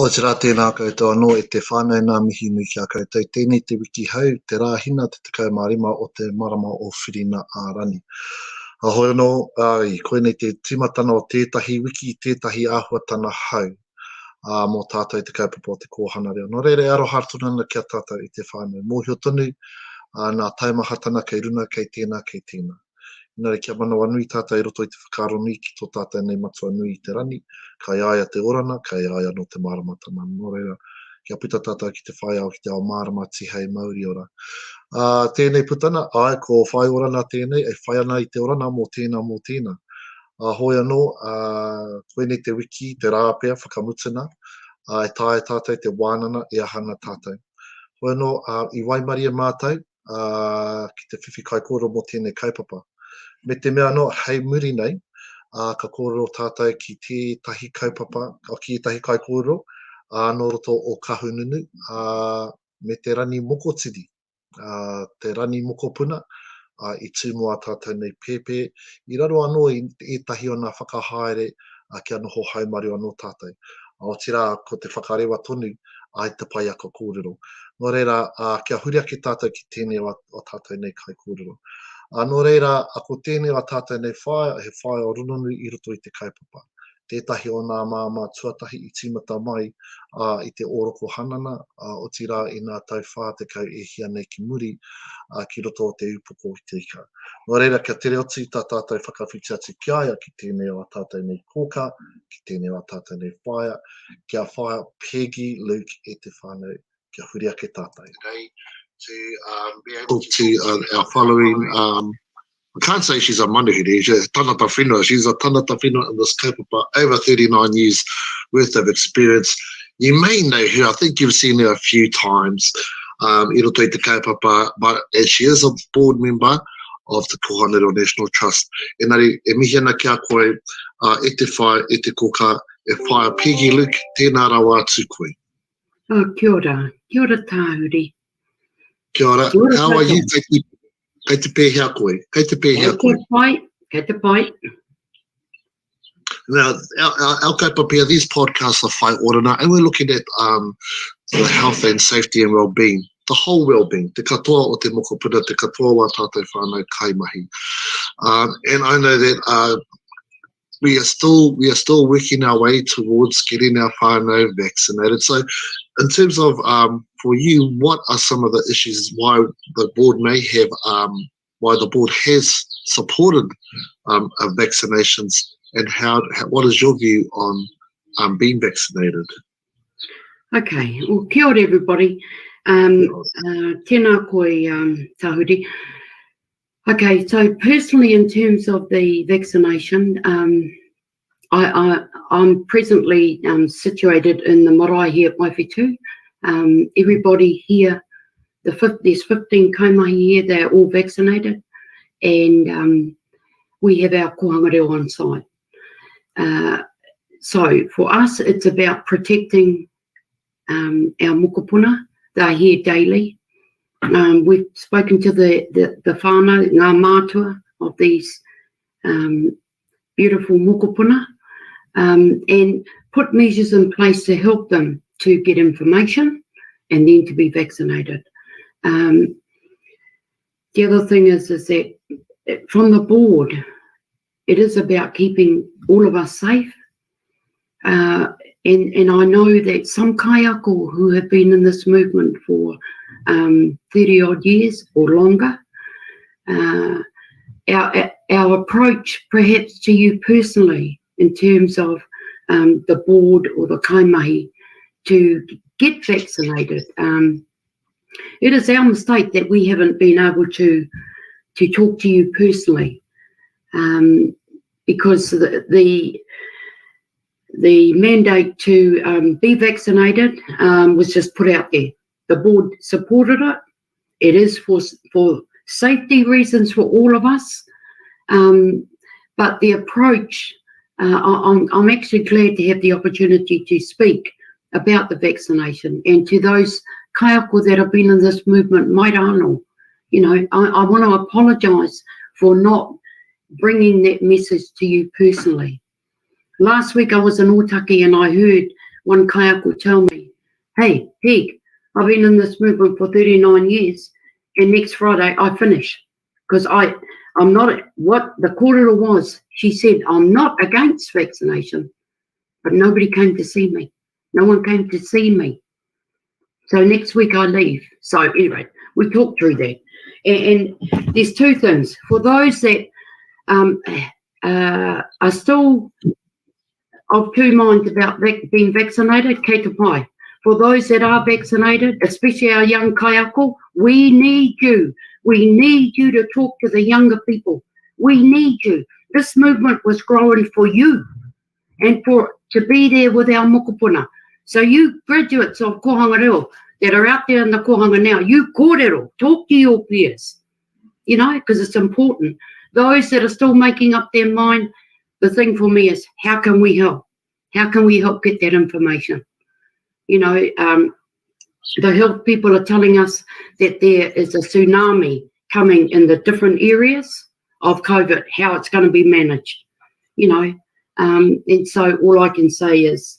Otirā tēnā koutou anō e te whānau nā mihi nui ki a koutou. Tēnei te wiki hou, te Rāhina, te 15 o te marama o Whiringa ā-Rani. Ahoi anō, ai, koinei te tīmatana o tētahi wiki, tētahi āhuatana hou ā, mō tātou te kaupapa o te kōhanga reo. Nō reira e aroha tonu ana ki a tātou i te whānau. Mōhio tonu, ā, nā taumahatana kei runa, kei tēnā, kei tēnā. Engari kia manawanui tātou i roto i te whakaaro nui ki tō tātou nei Matua nui i te rani, kai a ia te orana, kai a ia anō te māramatanga. Nō reira, kia puta tātou ki te whai ao, ki te ao mārama, tihei mauri ora. Ā, tēnei putana, āe, ko whai orana tēnei, e whai ana i te orana mō tēnā, mō tēnā. Ā, hoi anō, ā, koinei te wiki, te rā pea, whakamutuna, ā, e taea tātou te wānana e aha ana tātou. Hoi anō, ā, i waimarie mātou, ā, ki te whiwhi kaikōrero mō tēnei kaupapa. Me te mea anō, hei muri nei, ā, ka kōrero tātou ki tētahi kaupapa, ki ētahi kaikōrero, ā, nō roto o Kahungunu, ā, me te Rani Mokotini, ā, te Rani Mokopuna, ā, i tū mō ā tātou nei pēpē, i raro anō i ētahi o nā whakahaere, ā, kia noho haumaru anō tātou. Ā, otirā, ko te whakarewa tonu, ai te paiaka kōrero. Nō reira, ā, kia huri ake tātou ki tēnei o, o tātou nei kaikōrero. Ā, nō reira, a, ko tēnei o tātou nei whaea, he whaea o Rononui i roto i te kaupapa. Tētahi o nā māmā tuatahi i tīmata mai, ā, i te ōroko hanana, ā, otirā i nā tau 40 e hia nei ki muri, ā, ki roto o te upoko i te ika. Nō reira, kia tere oti tā tātou whakawhiti atu ki a ia ki tēnei o a tātou nei kōkā, ki tēnei o a tātou nei whaea, kia whaea Peggy Luke e te whānau, kia huri ake tātou. Today to um, be able to uh, our following um, I can't say she's a manuhiri, she's a tangata whenua. She's a tangata whenua in this kaupapa, over 39 years worth of experience. You may know her, I think you've seen her a few times um, i roto i te kaupapa, but as she is a board member of the Kohanga Reo National Trust. Engari, e mihi ana ki a koe, uh, e te whai, e te koka, e whaia Peggy Luke, tēnā rawa atu koe. Oh, kia ora. Kia ora Tāuri. Kia ora. Kia ora How are you? Kei te, kei te pēhea koe? Kei te pēhea koe? Kei te pai. Kei te pai. Now, our, our, our kaupapa here, these podcasts are whai orana, and we're looking at um, the health and safety and well-being, the whole well-being, te katoa o te mokopuna, te katoa o ā tātou whānau kaimahi. Um, and I know that uh, we are still we are still working our way towards getting our whānau vaccinated. So, in terms of um, for you, what are some of the issues why the board may have um, why the board has supported um, uh, vaccinations, and how, how what is your view on um, being vaccinated? Okay, well, kia ora everybody. Um, uh, tēnā koe, um, Tahuri. Okay, so personally, in terms of the vaccination, um, I, I, I'm presently um, situated in the marae here at Waiwhetu. Um, everybody here, the there's 15 kaimahi here, they're all vaccinated, and um, we have our kohanga reo on site. Uh, so for us, it's about protecting um, our mokopuna. They're here daily. Um, we've spoken to the, the, the whānau, ngā mātua of these um, beautiful mokopuna um, and put measures in place to help them to get information and then to be vaccinated. Um, the other thing is, is that from the board, it is about keeping all of us safe. Uh, and, and I know that some kaiako who have been in this movement for um, 30 odd years or longer, uh, our, our approach perhaps to you personally in terms of um, the board or the kaimahi to get vaccinated. Um, it is our mistake that we haven't been able to to talk to you personally um, because the, the the mandate to um, be vaccinated um, was just put out there. The board supported it. It is for for safety reasons for all of us. Um, but the approach, uh, I'm, I'm actually glad to have the opportunity to speak about the vaccination and to those kaiako that have been in this movement, mai rānō. You know, I, I want to apologise for not bringing that message to you personally. Last week I was in Otaki and I heard one kaiako tell me, hey, Peg, I've been in this movement for 39 years and next Friday I finish because I, I'm not, what the kōrero was, she said, I'm not against vaccination, but nobody came to see me. No one came to see me. So next week I leave. So anyway, we talked through that. And, and there's two things. For those that um, uh, are still of two minds about vac being vaccinated, kei te pai. For those that are vaccinated, especially our young kaiako, we need you. We need you to talk to the younger people. We need you. This movement was growing for you and for to be there with our mokopuna. So you graduates of Kohanga Reo that are out there in the Kohanga now, you kōrero, talk to your peers, you know, because it's important. Those that are still making up their mind, the thing for me is how can we help? How can we help get that information? You know, um, the health people are telling us that there is a tsunami coming in the different areas of COVID, how it's going to be managed, you know. Um, and so all I can say is,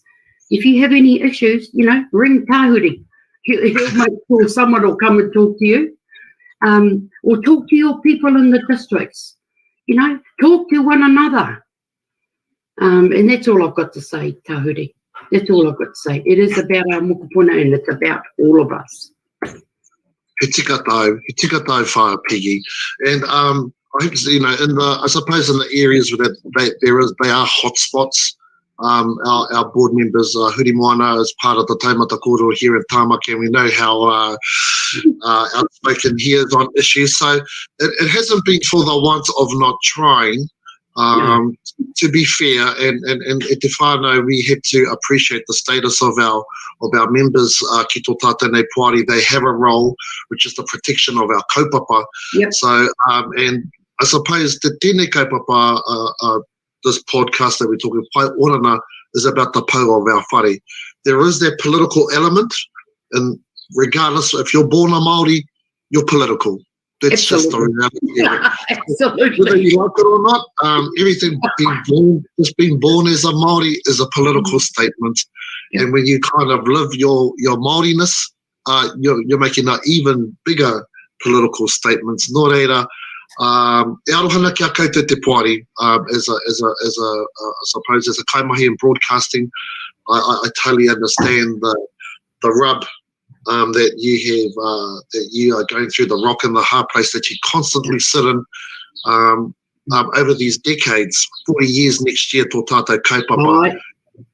if you have any issues, you know, ring Tahuri. He'll, he'll make sure someone will come and talk to you. Um, or talk to your people in the districts. You know, talk to one another. Um, and that's all I've got to say, Tahuri. That's all I've got to say. It is about our mokopuna and it's about all of us. He tika tāu, he tika tāu whaea, Peggy. And um, I think, you know, in the, I suppose in the areas where they, there is, they are hotspots. Um, our, our board members, uh, Huri Moana is part of the Taumata Kōrero here in Tāmaki, and we know how uh, uh, outspoken he is on issues. So it, it hasn't been for the want of not trying. Um, yeah. To be fair, and, and, and e te whānau, we have to appreciate the status of our of our members, uh, ki tō tātou nei poari, they have a role, which is the protection of our kaupapa. Yep. So, um, and I suppose the tēnei kaupapa, uh, uh, this podcast that we're talking, Pai Orana, is about the pou of our whare. There is that political element, and regardless if you're born a Māori, you're political. That's Absolutely. just the reality. Absolutely. Whether you like it or not, um, everything being born, just being born as a Māori is a political mm. statement. Yeah. And when you kind of live your, your Māoriness, uh, you're, you're making an even bigger political statement. Nō reira, um, e arohana ki a koutou te poari, um, as a, as a, as a, uh, I suppose, as a kaimahi in broadcasting, I, I, I totally understand the, the rub um, that you have uh, that you are going through the rock and the hard place that you constantly sit in um, um, over these decades, 40 years next year, tō tātou kaupapa. Right.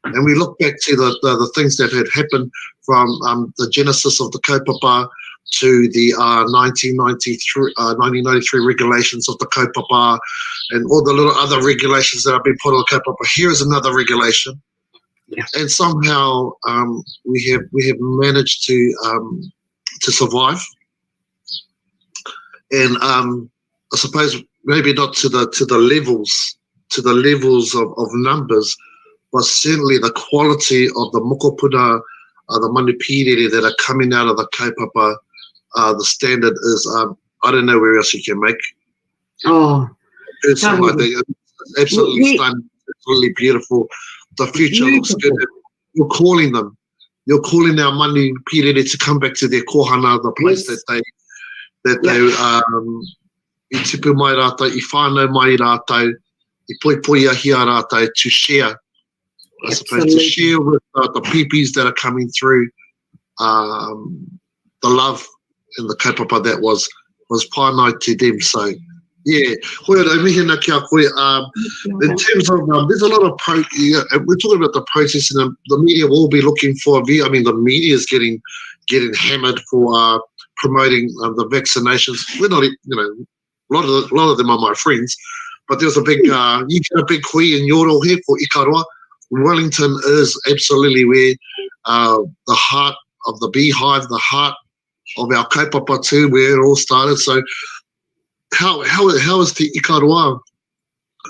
And we look back to the, the, the things that had happened from um, the genesis of the kaupapa to the uh, 1993, uh, 1993 regulations of the kaupapa and all the little other regulations that have been put on the kaupapa. Here is another regulation. Yeah. And somehow um, we have we have managed to um, to survive. And um, I suppose maybe not to the to the levels to the levels of, of numbers, but certainly the quality of the mokopuna, uh, the manu pīrere that are coming out of the kaupapa, uh, the standard is, um, I don't know where else you can make. Oh, person like that. Absolutely we, stunning, absolutely beautiful. The future beautiful. looks good. You're calling them. You're calling our manu pīrere to come back to their kohana, the place yes. that they that yeah. they um, i tipu mai rātou, i whānau mai rātou, i poipoiahia rātou to share. I suppose to share with uh, the pipis that are coming through um, the love and the kaupapa that was was pānai to them. So, yeah, hoi anō, mihi ana ki a koe. Um, in terms of, um, there's a lot of, pro, yeah, we're talking about the process and the, the media will be looking for, I mean, the media is getting getting hammered for uh, promoting um, the vaccinations. We're not, you know, a lot of, a lot of them are my friends, but there's a big, uh, you get a big hui in your here for Ikaroa. Wellington is absolutely where uh, the heart of the beehive, the heart of our kaupapa too, where it all started. So How, how, how is Te Ikaroa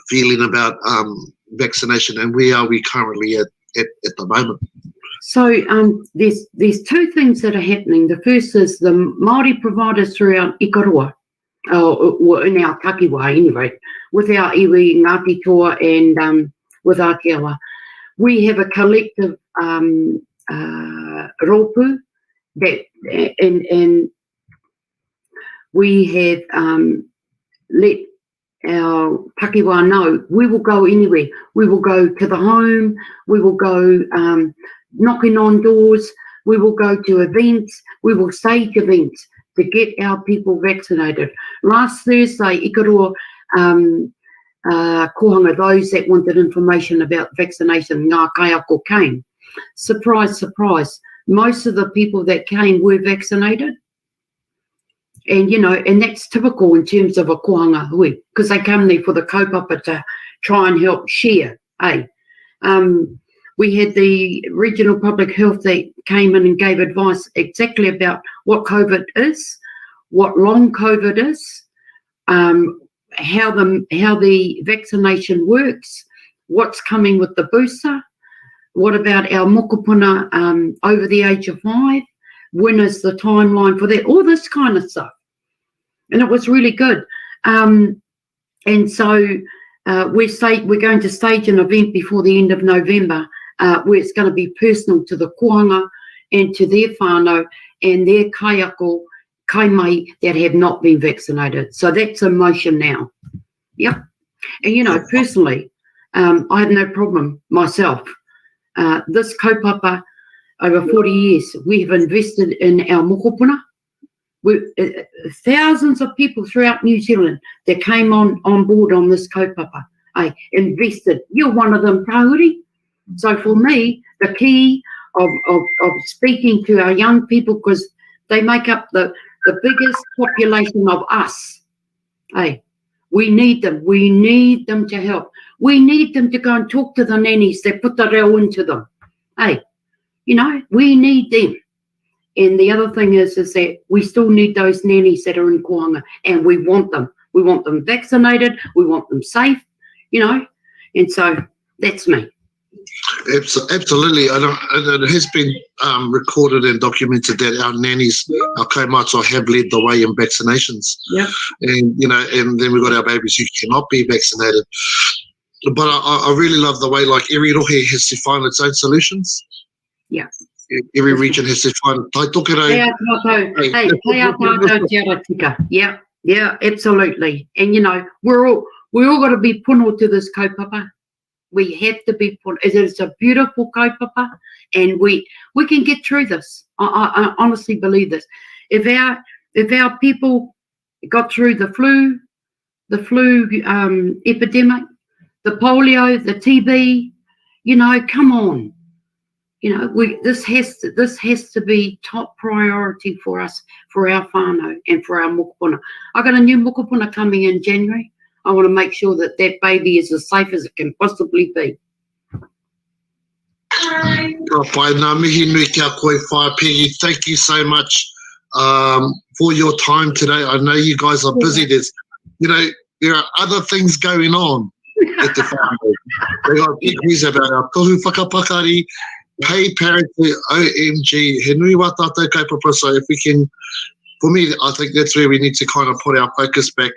feeling about um, vaccination and where are we currently at, at, at the moment? So um, there's there's two things that are happening. The first is the Māori providers throughout Ikaroa, uh, or in our takiwa anyway, with our iwi, Ngāti Toa and um, with Ātiawa, we have a collective um, uh, rōpū that and, and we have um, let our takiwa know we will go anywhere. We will go to the home, we will go um, knocking on doors, we will go to events, we will stage events to get our people vaccinated. Last Thursday, Ikaroa um, uh, kōhanga, those that wanted information about vaccination, ngā kaiako came. Surprise, surprise, most of the people that came were vaccinated. And, you know, and that's typical in terms of a kōhanga hui, because they come there for the kaupapa to try and help share, eh? Um, we had the regional public health that came in and gave advice exactly about what COVID is, what long COVID is, um, how the how the vaccination works, what's coming with the booster, what about our mokopuna um, over the age of five, when is the timeline for that, all this kind of stuff. And it was really good. Um, and so uh, we're, sta- we're going to stage an event before the end of November uh, where it's going to be personal to the kōhanga and to their whānau and their kaiako kaimahi that have not been vaccinated. So that's in motion now. Yep. And, you know, personally, um, I have no problem myself. Uh, this kaupapa, over 40 years, we have invested in our mokopuna. We, uh, thousands of people throughout New Zealand that came on, on board on this kaupapa. I invested. You're one of them, Tahuri. So for me, the key of, of, of speaking to our young people, because they make up the, the biggest population of us. Hey, we need them. We need them to help. We need them to go and talk to the nannies that put the reo into them. Hey, you know, we need them. And the other thing is, is that we still need those nannies that are in kōhanga and we want them. We want them vaccinated. We want them safe, you know. And so that's me. Absolutely, and, and it has been um, recorded and documented that our nannies, our kaumātua have led the way in vaccinations. Yeah. And, you know, and then we've got our babies who cannot be vaccinated. But I, I really love the way, like, every rohe has to find its own solutions. Yeah. Every region has to find Tai Tokerau. Hey, hey, hey, Yeah, yeah, absolutely. And, you know, we're all, we all got to be pono to this kaupapa. We have to be put. It is a beautiful kaupapa, and we we can get through this. I, I, I honestly believe this. If our if our people got through the flu, the flu um, epidemic, the polio, the TB, you know, come on. You know, we this has to, this has to be top priority for us, for our whānau and for our mokopuna. I got a new mokopuna coming in January. I want to make sure that that baby is as safe as it can possibly be. Ka pai, nā mihi nui kia koe, Whaea Peggy. Thank you so much um, for your time today. I know you guys are busy. There's, you know, there are other things going on at the whānau. They got big news about our tohu whakapakari, pay parity, OMG, he nui wā tātou kaupapa, so if we can for me, I think that's where we need to kind of put our focus back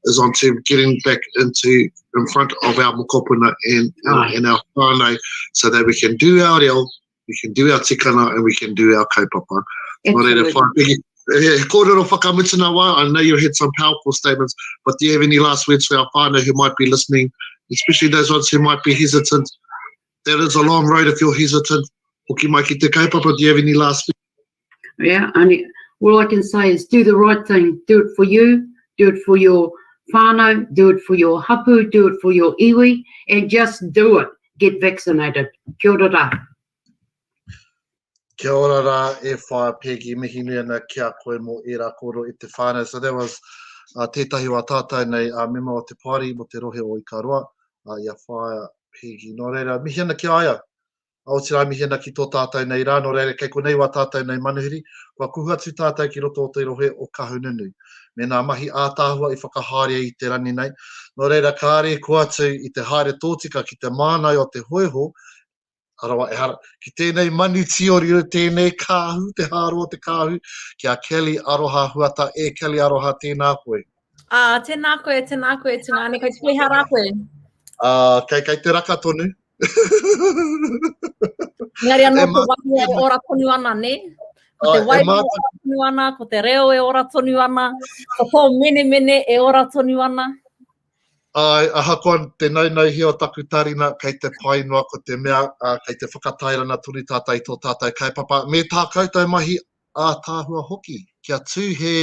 is onto getting back into in front of our mokopuna and, and, and our whānau so that we can do our reo, we can do our tikanga and we can do our kaupapa. Nō reira, whai piki. He kōrero whakamutuna wā, I know you had some powerful statements, but do you have any last words for our whānau who might be listening, especially those ones who might be hesitant? That is a long road if you're hesitant. Hoki mai ki te kaupapa, do you have any last words? Yeah, only, all I can say is do the right thing. Do it for you, do it for your whānau, do it for your hapu, do it for your iwi, and just do it. Get vaccinated. Kia ora rā. Kia ora rā e whaea Peggy, mihi nui ana ki a koe mō ērā kōrero e te whānau. So that was uh, tētahi o a tātou nei uh, mema o te poari mō te rohe o Ikaroa, uh, i a whaea Peggy. Nō reira, mihi ana ki a ia. Otirā mihi ana ki tō tātou nei rā, nō reira kei konei wā tātou nei manuhiri, kua kuhu atu tātou ki roto o te rohe o Kahungunu, me nā mahi ātaahua i whakahaerea i te rani nei, nō reira kāre i kō atu i te haere tōtika ki te māngai o te hōiho, arawa ehara, ki tēnei manu tīoriori, tēnei kāhu, te hāro o te kāhu, ki a Kelly Aroha Huata, e Kelly Aroha, tēnā koe. Ā, tēnā koe, tēnā koe, tungāne, kei te pēhea rā koe? Ā, kei, kei te raka tonu. Engari anō ko wairua e ora tonu ana, nē? Ko te wairua e ora tonu ana, ko te reo e ora tonu ana, ko tō menemene e ora tonu ana. Āe, ahakoa te naunauhia o taku tarina, kei te pai noa ko te mea, ā, kei te whakatairanga tonu tātou i tō tātou kaupapa, me tā koutou mahi ātaahua hoki, kia tū he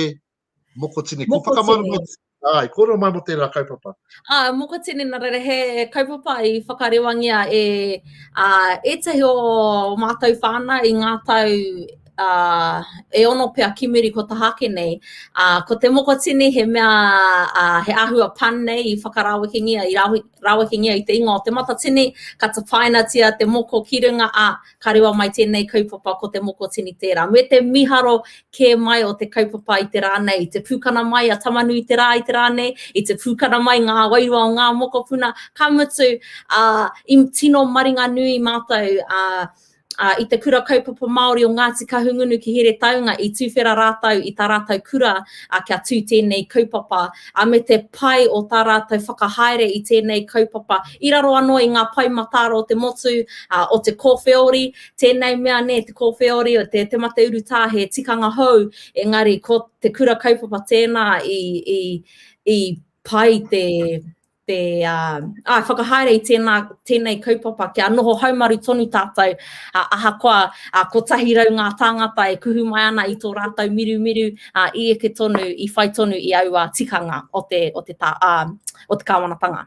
Mokotini. Ko whakamārama Ai, kōrero mai mō tērā kaupapa. Ā, Mokotini, nā reira, he kaupapa i whakarewangia e ā, ētahi o mātou whānau i ngā tau ā, e ono pea ki muri ko taha ake nei. Ā, ko te Mokotini he mea, ā, he āhua pun nei i whakarawekengia, i rawe, rawekengia i te ingoa o Te Matatini, ka tapainatia te moko ki runga, ā, ka rewa mai tēnei kaupapa ko te mokotini tērā. Me te miharo kē mai o te kaupapa i te rā nei, i te pūkana mai a Tamanui-te-rā i te rā nei, i te pūkana mai ngā wairua o ngā mokopuna, ka mutu, ā, i tino maringanui mātou, ā, ā, i te Kura Kaupapa Māori o Ngāti Kahungunu ki Heretaunga i tuwhera rātou i tā rātou kura, ā, kia tū tēnei kaupapa, ā, me te pai o tā rātou whakahaere i tēnei kaupapa i raro anō i ngā pae mataara o te motu, ā, o te kōwheori, tēnei mea nē, te kōwheori, o te, te mate urutā he tikanga hou, engari ko te kura kaupapa tēnā i, i, i pai te, te ā, ā, whakahaere i tēnā, tēnei kaupapa kia noho haumaru tonu tātou, ā, ahakoa ā, 100 ngā tāngata e kuhu mai ana i tō rātou mirumiru, ā, i eke tonu, i whai tonu i aua tikanga o te, o te, tā, ā, o te kāwanatanga.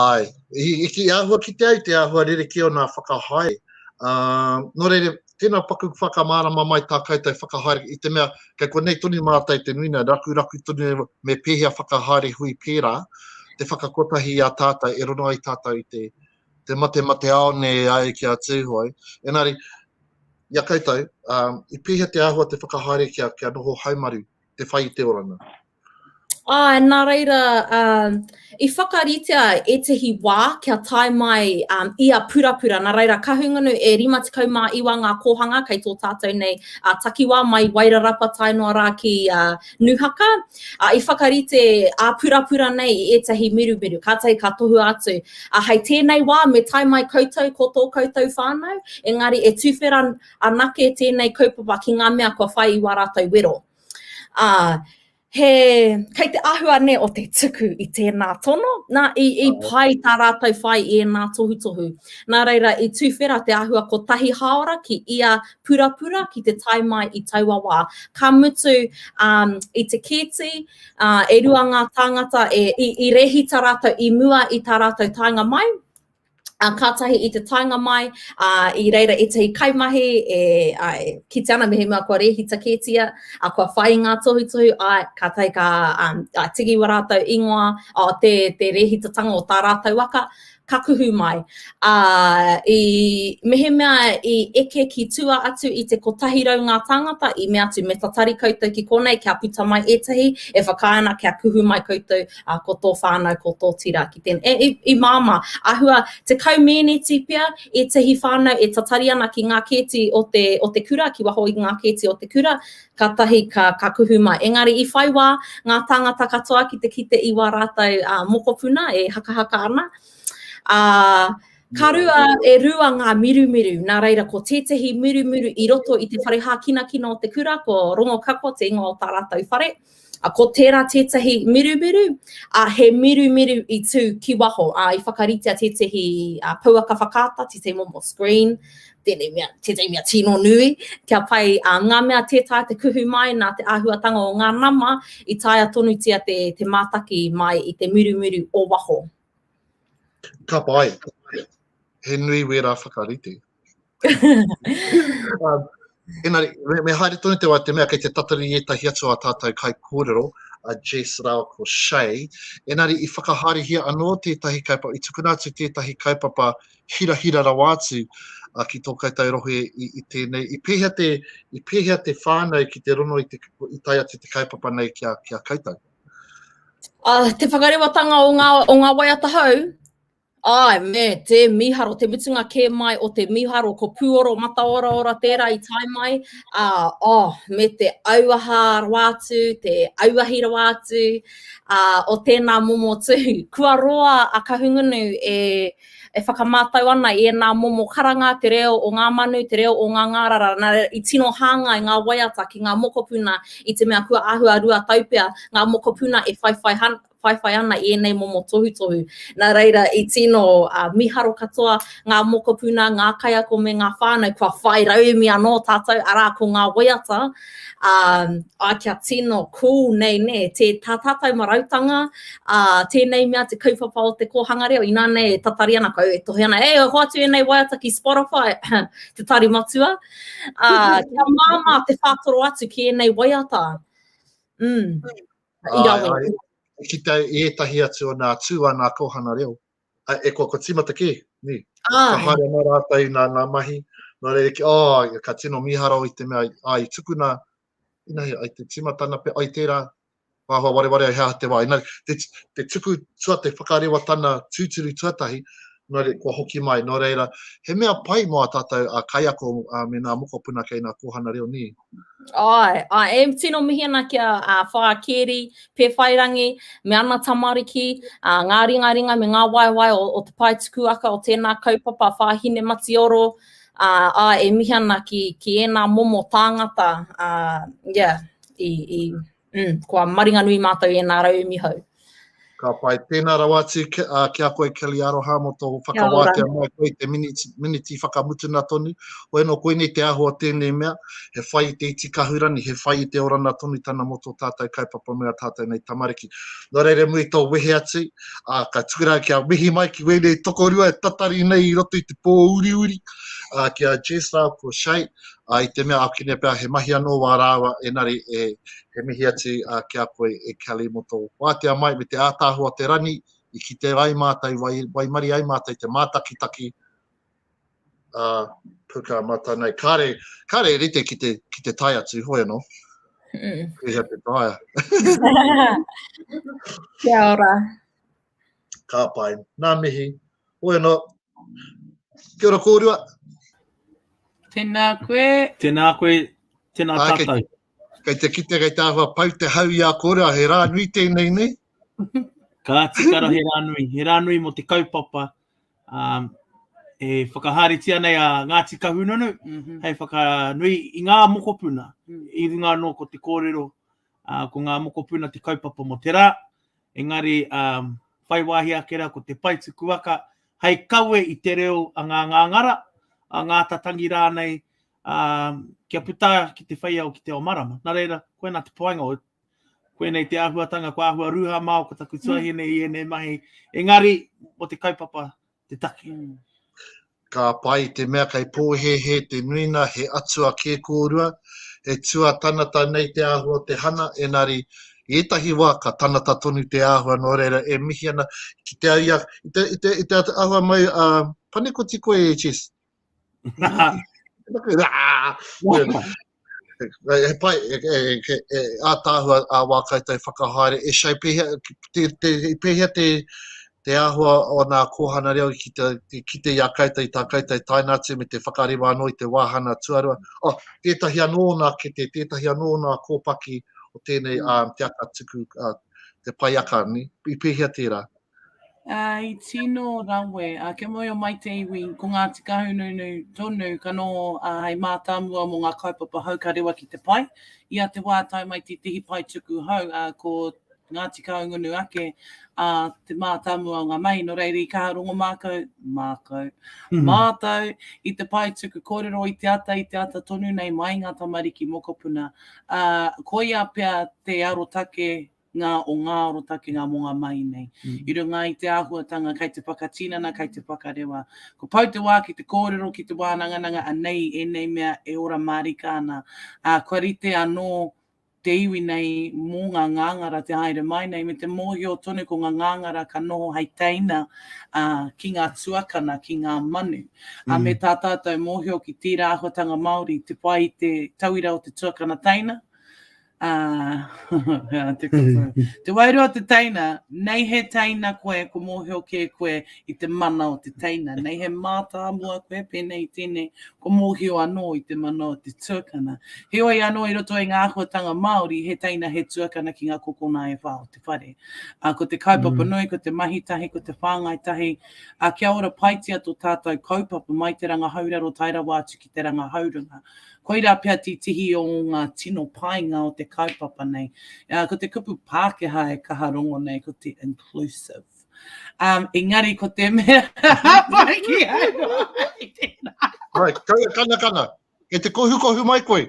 Āe, i, i, i āhua kite ai te āhua rerekē o nā whakahaere. Ā, nō reira, tēnā paku whakamārama mai tā koutou whakahaere i te mea kei konei tonu mātou te nuina, rakuraku tonu me pēhea whakahaere hui pērā, te whakakotahi i a tātou, e rono ai tātou i te, te matemateāone e ai ki a Tūhoe. Engari, i a koutou, um, i pēhea te āhua te whakahaere kia, kia noho haumaru te whai i te oranga? Āe, nā reira, uh, i whakaritea ētehi wā kia tae mai um, ia purapura. Nā reira, Kahungunu e 59 ngā kōhanga kei tō tātou nei uh, takiwā mai Wairarapa tae noa rā ki uh, Nūhaka. Uh, i whakarite ā purapura nei i ētehi mirumiru. Kātahi ka tohua atu. Uh, hei tēnei wā me tae mai koutou ko tō koutou whānau, engari e tuwhera anake tēnei kaupapa ki ngā mea kua whai i wā rātou wero. Ā, he, kei te āhua nē o te tuku i tēnā tono, nā, i, i pai tā rātou whai i ēnā tohutohu. Nā reira, i tuwhera te āhua kotahi hāora ki ia purapura ki te tae mai i taua wā. Ka mutu, um, i te kēti, uh, e rua ngā tāngata e, i, i rehita rātou i mua i tā rātou taenga mai, Ā, kātahi i te taenga mai, ā, i reira ētahi kaimahi e, ā, e kite ana mehemea kua rēhita kētia, ā, kua whai i ngā tohutohu, āe, kātahi ka, um, ā, tiki wā rātou ingoa, ā, te, te rēhitatanga o tā rātou waka, ka kuhu mai. Ā, i, mehemea i eke ki tua atu i te 100 ngā tāngata, i mea atu me tatari koutou ki konei kia puta mai ētahi e whakaae ana kia kuhu mai koutou ā, ko tō whānau, ko tō tira ki tēnei. E, i, i māmā, āhua 10 mēneti pea ētahi whānau e tatari ana ki ngā kēti o te, o te kura, ki waho i ngā kēti o te kura, kātahi ka, ka kuhu mai. Engari i whai wā ngā tāngata katoa ki te kite i wā rātou ā, mokopuna e hakahaka ana. Ā, ka rua, e rua ngā mirumiru, nā reira ko tētehi mirumiru i roto i te whare hākinakina o te kura, ko Rongokako te ingoa o tā rātou whare. A, ko tērā tētahi mirumiru, a, he mirumiru i tū ki waho, a, i whakaritea tētahi a, pouaka whakaata, tētahi momo screen, tēnei mea, tētahi mea tino nui, kia pai a, ngā mea tē taea te kuhu mai nā te āhuatanga o ngā nama, i taea tonutia te, te mātaki mai i te mirumiru o waho. Ka pai. He nui wērā whakarite. um, engari, me, me haere tonu te wā te mea kei te tatari ētahi atu a tātou kaikōrero, a Jess rāua ko Shay. Engari, i whakahaerehia anō tētahi kaupapa, i tukuna atu tētahi kaupapa hirahira rawa atu. ki tō koutou rohe i, i tēnei. I pēhea te, i pēhea te whānau ki te rono i, te, i tae atu te kaupapa nei ki a, ki a koutou? Uh, te whakarewatanga o ngā, o ngā waiata hou, Āe, me te mīharo, te mutunga kē mai o te mīharo, ko Pūoro Mataoraora tērā i tae mai, ā, oh, me te auaha rawa atu, te auahi rawa atu, ā, o tēnā momo tū. Kua roa a Kahungunu e, e whakamātau ana i ēnā momo karanga, te reo o ngā manu, te reo o ngā ngārara, nā, i tino hāngai ngā waiata ki ngā mokopuna i te mea kua āhua 2 tau pea ngā mokopuna e whaiwhai whaiwhai ana i ēnei momo tohutohu. Nā reira, i tino uh, miharo katoa ngā mokopuna, ngā kaiako me ngā whānau, kua whai rauemi anō tātou, arā, ko ngā waiata, um, a kia tino cool nei, nē, te, tā tātou marautanga, uh, tēnei mea te kaupapa o te kōhanga reo, inā nei e tatari ana kau, e tohe ana, e, hoatu ēnei waiata ki Spotify, te tari matua, uh, kia māmā te whātoro atu ki ēnei waiata. Mm. I rawe. Ai, ai, ki te i ētahi atu o nā tū a nā kōhanga reo. A, e kua, kua tīmata kē, nē. Ka haere ana rātou i nā, nā mahi. Nō reira, ki, oh, ka tino mīharo i te mea, ai, tukuna, ina, ai te tīmatana pe, ai tērā, āhua wareware ai he aha te wā. Ina, te, te tuku tua, te whakarewatana tūturu tuatahi, nō reira, kua hoki mai. Nō reira, he mea pai mō a tātou a kaiako a, me nā mokopuna kei nā kōhanga reo, nē. Āe, āe, e tino mihi ana ki a, a Whaea Kēri, Pēwhairangi, me ana tamariki, a, ngā ringaringa me ngā waewae o, o te pae tukuaka o tēnā kaupapa, Whaea Hinematioro, ā, āe, e mihi ana ki, ki ēnā momo tāngata, ā, yeah, i, i, mm, kua maringanui mātou i ēnā rauemi hou. Ka pai. Tēnā rawa atu ki a koe Kelly Aroha mō tō whakawātea mai koe i te miniti, miniti whakamutuna tonu. Hoi anō koinei te āhua o tēnei mea, he whai i te iti kahurani, he whai i te orana tonutana mō tō tātou kaupapa me ā tātou nei tamariki. Nō reira muri tō wehe atu, ā, ka tukuna kia mihi mai ki wēnei tokorua e tatari nei i roto i te pō uriuri, ā, ki a Jess rāua ko Shay, ā, i te mea ākene pea he mahi anō wā rāua, engari e, he mihi atu ki a koe e Kelly mō tō wātea mai me te ātaahua o te rangi i kite ai mātou, wai, waimari ai mātou te mātakitaki uh, puka mata nei. Kāre, kāre e rite ki te, ki te tae atu, hoi anō. Mm. Pēhea te taea. Kia ora. Ka pai. Nā mihi. Hoi anō. Kia ora kōrua. Tēnā koe. Tēnā koe, tēnā tātou. Kei te kite, kei te āhua pau te hau i a kōrua, he rā nui tēnei nei. Ka tika ra he rā nui, he rā nui mō te kaupapa. Um, e whakahaeretia nei a Ngāti Kahungunu mm -hmm. hei whakanui i ngā mokopuna. Mm. I runga anō ko te kōrero, uh, ko ngā mokopuna te kaupapa mō te rā. Engari, um, whai wāhi ake rā ko te pae tukuaka hei kawe i te reo a ngā ngāngara, a ngā tatangi rānei, ā, kia puta ki te whai ao ki te ao marama. Nā reira, koinā te painga o koinei te āhuatanga, kua āhua rūhā māo ko taku tuahine i ēnei mahi, engari, mō te kaupapa te take. Mm. Ka pai te mea kei pōhēhē te nuina he atua kē kōrua, he tua tanata nei te āhua o te hana, engari i ētahi wā ka tanata tonu te āhua, nō reira e mihi ana ki te ia, i te, i te, i te āhua mai, uh, panekoti koe e Jess? He pai, e, e, e, e ātaahua a wā koutou whakahaere. E Shay, pēhea, te, te, pēhea te, te āhua o nā kōhana reo ki te, te kite i a koutou, i tā koutou taina atu me te whakarewa anō i te wāhana tuarua. Oh, tētahi anō o nā kete, tētahi anō o nā kōpaki o tēnei mm. um, te aka tuku, uh, te pai aka, ni? I pēhea tērā? Ā, i tino rawe, ā, kia mōhio mai te iwi, ko Ngāti Kahungunu tonu ka noho ā, hei mātāmua mō ngā kaupapa hou ka rewa ki te pae. Ia te wā tae mai tētehi pae tuku hou, ā, ko Ngāti Kahungunu ake ā, te mātāmua o ngā mahi. Nō reira, i kaha rongo mākou, mākou, mātou i te pae tuku kōrero i te ata, i te ata tonu nei mai ngā tamariki mokopuna. Ā, koia pea te arotake ngā o ngā arotakenga mō ngā mahi nei. Mm. I runga i te āhuatanga kei te whakatinana, kei te whakarewa. Ko pau te wā ki te kōrero, ki te wānangananga, anei ēnei mea e ora mārika ana. Ā, kua rite anō te iwi nei mō ngā ngāngara te haere mai nei, me te mōhio tonu ko ngā ngāngara ka noho hei teina uh, ki ngā tuakana, ki ngā manu. Mm. Uh, me tā tātou mōhio ki tērā āhuatanga Māori, te whai i te tauira o te tuakana teina, uh, te, kupu. te wairua o te teina, nei he teina koe, ko mōhio kē koe i te mana o te teina. Nei he mātāmua koe, pēnei i tēnei, ko mōhio anō i te mana o te tuakana. Heoi anō i roto i ngā āhuatanga Māori, he teina, he tuakana ki ngā kokona e whā o te whare. Ā, ko te kaupapa mm. nui, ko te mahi tahi, ko te whāngai tahi, ā, kia ora paitia tō tātou kaupapa mai te ranga hauraro tae rawa atu ki te ranga haurunga. Koirā pea tētehi o ngā tino painga o te kaupapa nei. Ā, ko te kupu Pākehā e kaha rongo nei, ko te inclusive. Um, engari ko te mea pai ki au noa i tēnā. Right, kana, kana, kana. Kei te kohukohu mai koe.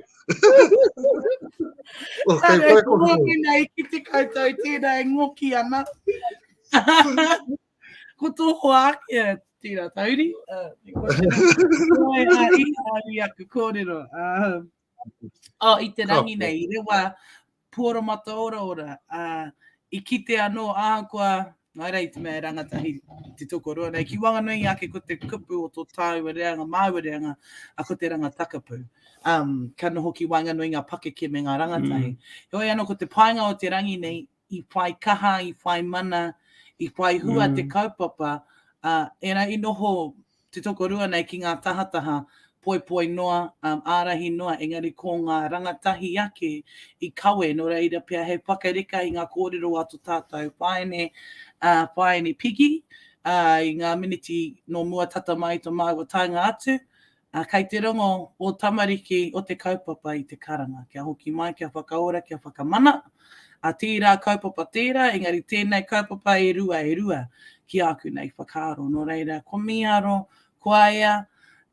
oh, kei koe kohu. Ko nei ki te koutou tēnā e ngoki ana. ko tō hoa ake, tērā tauri. Uh, koe a i i aku kōrero. Uh, oh, i te rangi nei, i rewa puoro mataoraora, ā, i kite anō ahakoa, nā reira i te mea e rangatahi te tokoroa nei, ki waenganui ake ko te kupu o tō tāua reanga, māua reanga, a ko te rangatakapu. Um, ka noho ki waenganui ngā pakeke me ngā rangatahi. Mm. Heoi anō ko te painga o te rangi nei, i whai kaha, i whai mana, i whai hua mm. te kaupapa, ā, ērā i noho te tokorua nei ki ngā tahataha, poipoi noa, um, ārahi noa, engari ko ngā rangatahi ake i kawe, nō reira pea he whakareka i ngā kōrero a to tātou whaene, uh, whaene Piggy, uh, i ngā miniti nō mua tata mai to māua taenga atu, Ā, kei te rongo ō tamariki o te kaupapa i te karanga, kia hoki mai, kia whakaora, kia whakamana. Ā, tērā kaupapa tērā, engari tēnei kaupapa e rua, e rua ki āku nei whakaaro. Nō reira, ko mīharo, ko aia,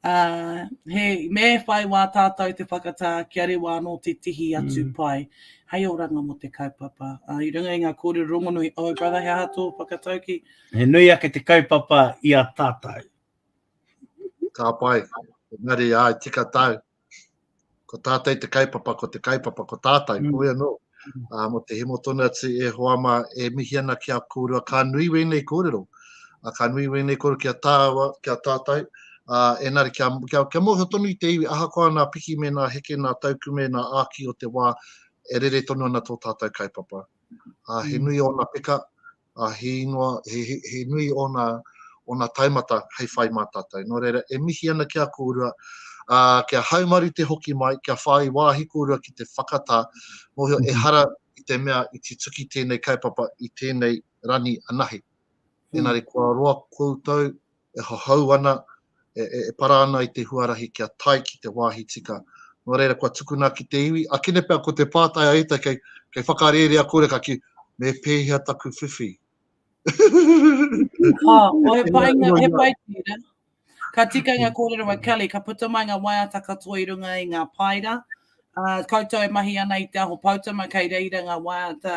ā, he, me whai wā tātou te whakatā kia rewa anō te tihi atu mm. pai hei oranga mō te kaupapa. Ā, i runga i ngā kōrero rongonui, oh brother, he aha tō whakatauki? He nui ake te kaupapa i a tātou. Ka pai. Engari, ai, tika tau. Ko tātou te kaupapa, ko te kaupapa, ko tātou, mm. koe anō. Uh, mo te hemo tonu atu e hoa mā, e mihi ana ki a kōrua, ka nui wēnei kōrero. Uh, ka nui wēnei kōrero ki a tāua, ki a tātou. Uh, enari, kia, kia, kia mōhio tonu i te iwi, ahakoa nā piki me nā heke, nā taukume, nā āki o te wā, e rere tonu ana tō tātou kaupapa. Uh, he mm. nui ōna peka, ā, he ingoa, he, he, he nui ōna, ōna taumata hei whai mā tātou. Nō reira, e mihi ana ki a kōrua, ā, kia haumaru te hoki mai, kia whai wāhi kōrua ki te whakatā, mōhio, mm -hmm. ehara i te mea i tutuki tēnei kaupapa i tēnei rani anahe. Mm. Engari kua roa koutou e hohou ana, e, e, e para ana i te huarahi kia tae ki te wāhi tika. Nō reira, kua tukuna ki te iwi, akene pea ko te pātai a ētahi kei, kei whakarērea kore ka kī, me pēhea taku whiwhi? Oh, oh, he painga, he pai tērā. Ka tika ngā kōrero a Kelly, ka puta mai ngā waiata katoa i runga i ngā paera. Uh, koutou e mahi ana i te aho poutama, kei reira ngā waiata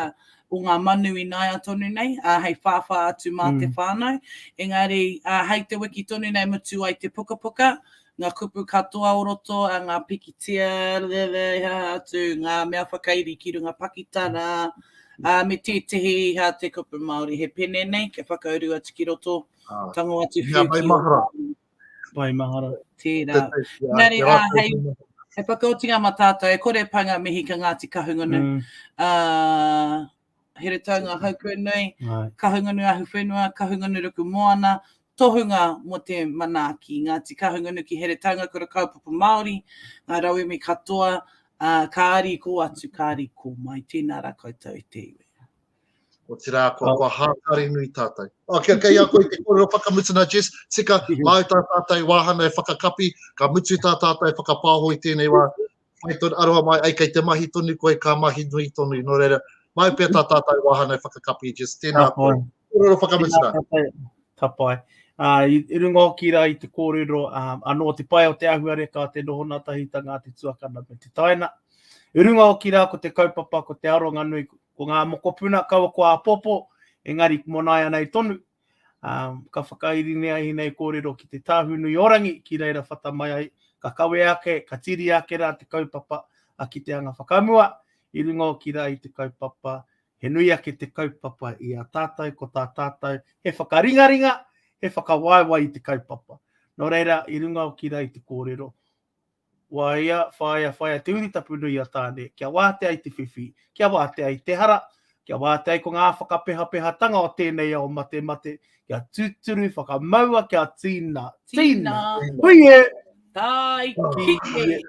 o ngā manu i naia tonu nei, uh, hei whāwhā atu mā mm. te whānau. Engari, uh, hei te wiki tonu nei mutu ai te pukapuka, ngā kupu katoa o roto, uh, ngā pikitia, le, atu, ngā mea whakairi ki runga pakitara, uh, me tētehi ha te kupu Māori he pene nei, kia whakauru atu ki roto, ah. tango atu whiu ki o. Pai mahara. Tērā. Engari, ā, hei, hei whakaotinga mā tātou, e kore pai ngā mihi ka Ngāti Kahungunu. Mm. Uh, Heretaunga Haukuenui, Kahungunu Ahuwhenua, Kahungunu Ruku Moana, tohunga mō te manaaki. Ngāti Kahungunu ki Heretaunga Kura Kaupapa Māori, ngā rauemi katoa, uh, ka ari kō atu, ka ari kō mai. Tēnā rā koutou e te iwi. Otirā, kua, kua hākari nui tātou. Oh, kia, kei a koe te kōrero whakamutuna, Jess, tika, māu tā tātou wāhana e whakakapi, ka mutu tā tātou whakapāho i tēnei wā, whai tonu, aroha mai, ai kei te mahi tonu koe, ka mahi nui tonu, nō reira, māu pea tā tātou wāhana e whakakapi, Jess, tēnā koe. Kōrero whakamutuna. Ka pai. Uh, i, i runga hoki rā i te kōrero, um, anō te pai o te ahuareka, te noho ngātahitanga a te tuakana me te taina. I runga hoki rā ko te kaupapa, ko te aronga nui, ko ngā mokopuna, kaua ko āpōpō, engari mō nāianei tonu, um, ka whakairinea ēnei kōrero ki te Tāhūnui-o-rangi, ki reira whata mai ai, ka kawe ake, ka tiri ake rā te kaupapa a ki te anga whakamua. I runga hoki rā i te kaupapa, he nui ake te kaupapa i a tātou, ko tā tātou he whakaringaringa, he whakawaewae i te kaupapa. Nō reira, i runga hoki rā i te kōrero, Waia, whāia, whāia te urutapu nui a Tāne, kia wātea i te whiwhi, kia wātea i te hara, kia wātea ai ko ngā whakapehapehatanga o tēnei ao matemate, kia tūturu whakamaua kia tīna, tīna! Hui e! Tāiki e!